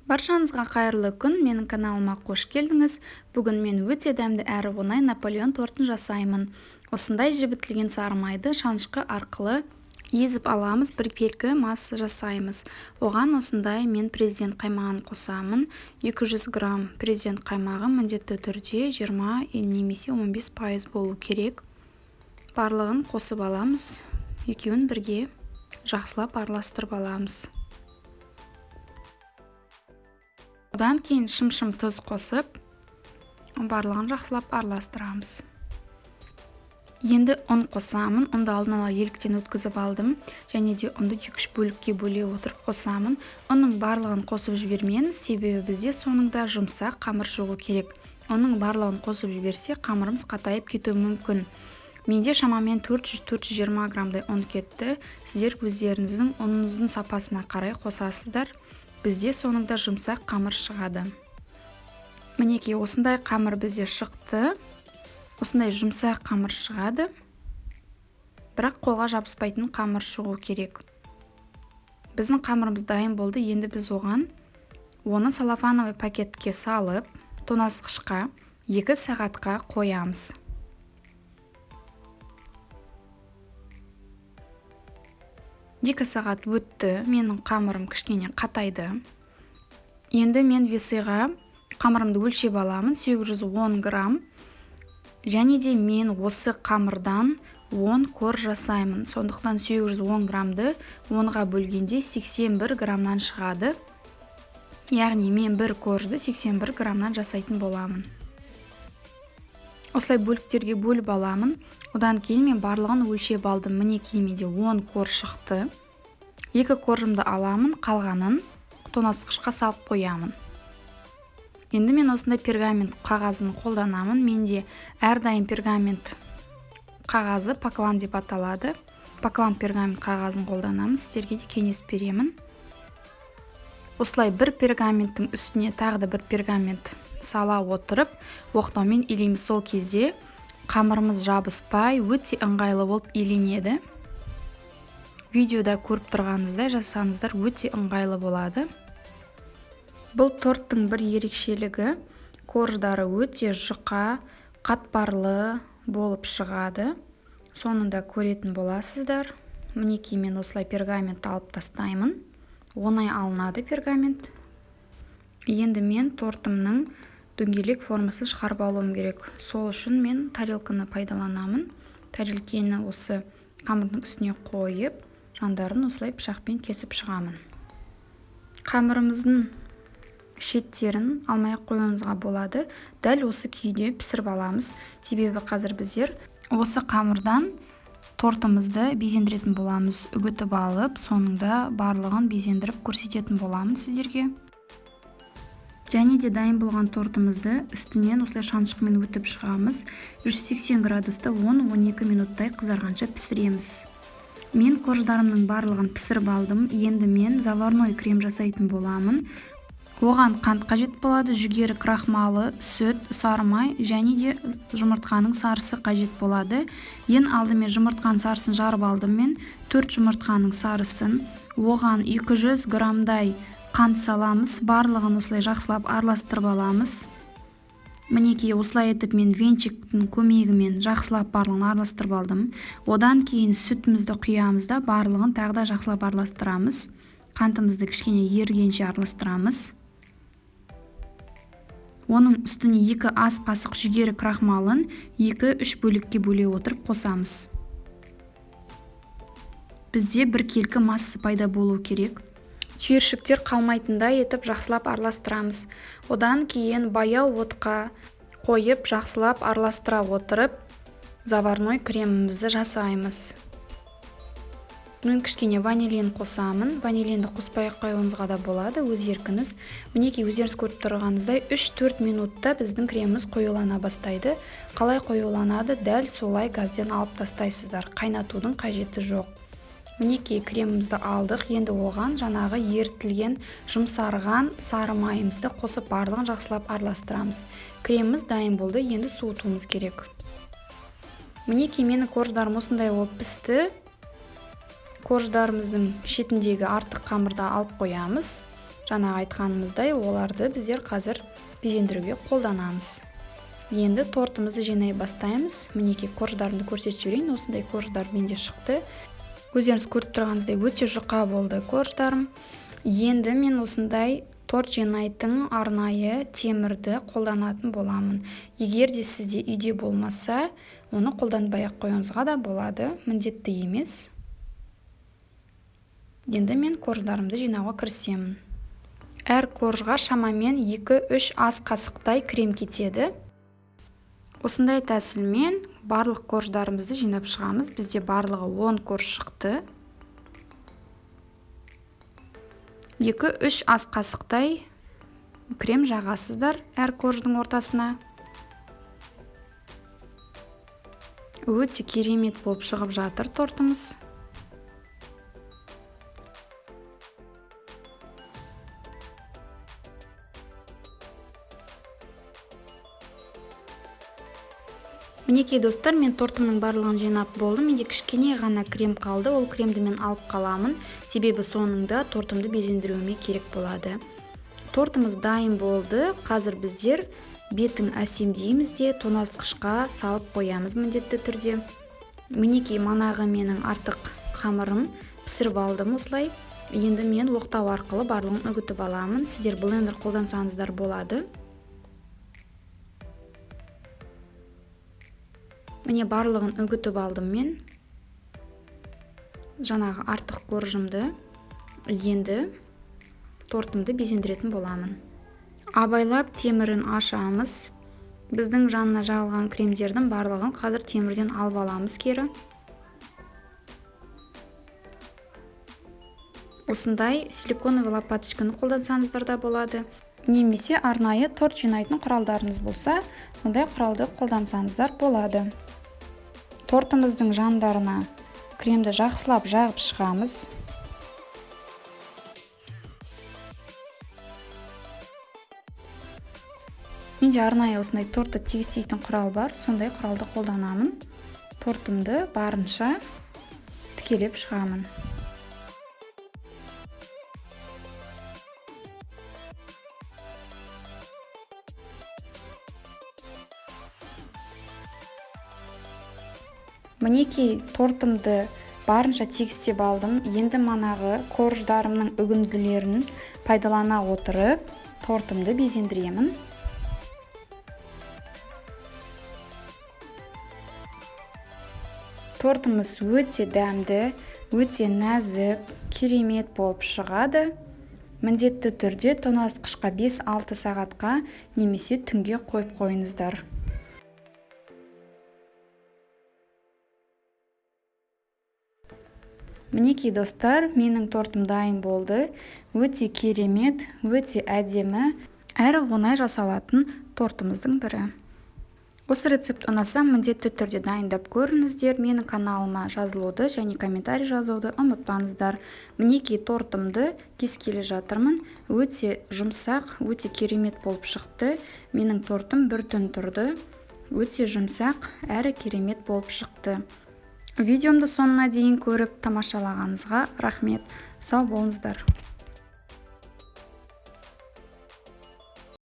Баршаңызға қайырлы күн, менің каналыма қош келдіңіз. Бүгін мен өте дәмді әрі оңай Наполеон тортын жасаймын. Осындай жібітілген сары майды шанышқы арқылы езіп аламыз, біркелкі масса жасаймыз. Оған осындай мен президент қаймағын қосамын. 200 грамм президент қаймағы міндетті түрде 20 немесе 15% болу керек. Барлығын қосып аламыз, екеуін бірге жақсылап араластырып аламыз. Одан кейін шым-шым тұз қосып, барлығын жақсылап араластырамыз. Енді ұн қосамын. Ұнды алдын ала еліктен өткізіп алдым. Және де ұнды 2-3 бөлікке бөле отырып қосамын. Ұнның барлығын қосып жібермеңіз, себебі бізде соңында жұмсақ қамыр шығу керек. Ұнның барлығын қосып жіберсе, қамырымыз қатайып кетуі мүмкін. Менде шамамен төрт жүз, төрт жүз жиырма граммдай ұн кетті. Сіздер өздеріңіздің ұныңыздың сапасына қарай қосасыздар. Бізде соңында жұмсақ қамыр шығады. Мінекей, осындай қамыр бізде шықты. Осындай жұмсақ қамыр шығады. Бірақ қолға жабыспайтын қамыр шығу керек. Біздің қамырымыз дайын болды. Енді біз оны салафановый пакетке салып, тоңазытқышқа 2 сағатқа қоямыз. 2 сағат өтті, менің қамырым кішкене қатайды. Енді мен весыға қамырымды өлшеп аламын, 810 грамм. Және де мен осы қамырдан 10 кор жасаймын. Сондықтан 810 граммды 10-ға бөлгенде 81 граммнан шығады. Яғни мен бір коржды 81 граммнан жасайтын боламын. Осылай бөліктерге бөліп аламын. Одан кейін мен барлығын өлшеп алдым. Мінекей менде 10 кор шықты. 2 коржымды аламын, қалғанын тоңазытқышқа салып қоямын. Енді мен осындай пергамент қағазын қолданамын. Менде әрдайым пергамент қағазы паклан деп аталады. Паклан пергамент қағазын қолданамын. Сіздерге де кеңес беремін. Осылай бір пергаменттің үстіне тағы да бір пергамент сала отырып, оқтаумен илейміз. Сол кезде қамырымыз жабыспай, өте ыңғайлы болып иленеді. Видеода көріп тұрғаныңыздай жасасаңыздар өте ыңғайлы болады. Бұл торттың бір ерекшелігі, корждары өте жұқа, қатпарлы болып шығады. Соны да көретін боласыздар. Мінекей мен осылай пергаментті алып тастаймын. Оңай алынады пергамент. Енді мен тортымның дөңгелек формасын шығарып алуым керек. Сол үшін мен тарелканы пайдаланамын. Тарелкені осы қамырдың үстіне қойып, жандарын осылай пышақпен кесіп шығамын. Қамырымыздың шеттерін алмай ақ қоюыңызға болады. Дәл осы күйде пісіріп аламыз. Себебі қазір біздер осы қамырдан тортымызды безендіретін боламыз. Үгітіп алып, соңында барлығын безендіріп көрсететін боламын сіздерге. Және де дайын болған тортымызды үстінен осылай шанышқымен өтіп шығамыз. 180 градуста он-он екі минуттай қызарғанша пісіреміз. Мен корждарымның барлығын пісіріп алдым. Енді мен заварной крем жасайтын боламын. Оған қант қажет болады, жүгері крахмалы, сүт, сары май және де жұмыртқаның сарысы қажет болады. Ең алдымен жұмыртқаның сарысын жарып алдым мен. 4 жұмыртқаның сарысын. Оған 200 граммдай қант саламыз. Барлығын осылай жақсылап араластырып аламыз. Мінекей осылай етіп мен венчиктің көмегімен жақсылап барлығын араластырып алдым. Одан кейін сүтімізді құямыз да барлығын тағы да жақсылап араластырамыз. Қантымызды кішкене ерігенше араластырамыз. Оның үстіне 2 ас қасық жүгері крахмалын 2-3 бөлікке бөле отырып қосамыз. Бізде біркелкі масса пайда болу керек. Түйіршіктер қалмайтындай етіп жақсылап араластырамыз. Одан кейін баяу отқа қойып жақсылап араластыра отырып заварной кремімізді жасаймыз. Мен кішкене ванилин қосамын. Ванилинді қоспай ақ қоюыңызға да болады, өз еркіңіз. Мінекей өздеріңіз көріп тұрғаныңыздай үш-төрт минутта біздің креміміз қоюлана бастайды. Қалай қоюланады? Дәл солай газден алып тастайсыздар. Қайнатудың қажеті жоқ. Мінекей кремімізді алдық. Енді оған жаңағы ерітілген, жұмсарған сары майымызды қосып барлығын жақсылап араластырамыз. Креміміз дайын болды, енді суытуымыз керек. Мінекей менің корждарым осындай болып пісті. Корждарымыздың шетіндегі артық қамырды алып қоямыз. Жаңа айтқанымыздай, оларды біздер қазір безендіруге қолданамыз. Енді тортымызды жинай бастаймыз. Мінекей, корждарымды көрсетіп жіберейін. Осындай корждар менде шықты. Өздеріңіз көріп тұрғаныңыздай, өте жұқа болды корждарым. Енді мен осындай торт жинайтын арнайы темірді қолданатын боламын. Егер де сізде үйде болмаса, оны қолданбай ақ қоюыңызға да болады, міндетті емес. Енді мен корждарымды жинауға кірісемін. Әр коржға шамамен 2-3 ас қасықтай крем кетеді. Осындай тәсілмен барлық корждарымызды жинап шығамыз. Бізде барлығы 10 корж шықты. 2-3 ас қасықтай крем жағасыздар әр корждың ортасына. Өте керемет болып шығып жатыр тортымыз. Мінекей, достар, мен тортымның барлығын жинап болдым. Менде кішкене ғана крем қалды. Ол кремді мен алып қаламын, себебі соңында тортымды безендіруіме керек болады. Тортымыз дайын болды. Қазір біздер бетін әсемдейміз де тоңазытқышқа салып қоямыз міндетті түрде. Мінекей, манағы менің артық қамырым пісіріп алдым осылай. Енді мен оқтау арқылы барлығын үгітіп аламын. Сіздер блендер қолдансаңыздар болады. Міне, барлығын үгітіп алдым мен. Жаңағы артық коржымды енді тортымды безендіретін боламын. Абайлап темірін ашамыз. Біздің жанына жағылған кремдердің барлығын қазір темірден алып аламыз кері. Осындай силиконовый лопаточканы қолдансаңыздар да болады. Немесе арнайы торт жинайтын құралдарыңыз болса, сондай құралды қолдансаңыздар болады. Тортымыздың жандарына кремді жақсылап жағып шығамыз. Менде арнайы осындай тортты тегістейтін құрал бар, сондай құралды қолданамын. Тортымды барынша тікелеп шығамын. Мінекей, тортымды барынша тегістеп алдым. Енді манағы корждарымның үгінділерін пайдалана отырып, тортымды безендіремін. Тортымыз өте дәмді, өте нәзік, керемет болып шығады. Міндетті түрде тоңазытқышқа 5-6 сағатқа немесе түнге қойып қойыңыздар. Мінекей, достар, менің тортым дайын болды. Өте керемет, өте әдемі, әрі оңай жасалатын тортымыздың бірі. Осы рецепт ұнаса, міндетті түрде дайындап көріңіздер. Менің каналыма жазылуды және комментарий жазуды ұмытпаңыздар. Мінекей, тортымды кескелі жатырмын. Өте жұмсақ, өте керемет болып шықты. Менің тортым бір түн тұрды. Өте жұмсақ, әрі керемет болып шықты. Видеомды соңына дейін көріп тамашалағаныңызға рахмет. Сау болыңыздар.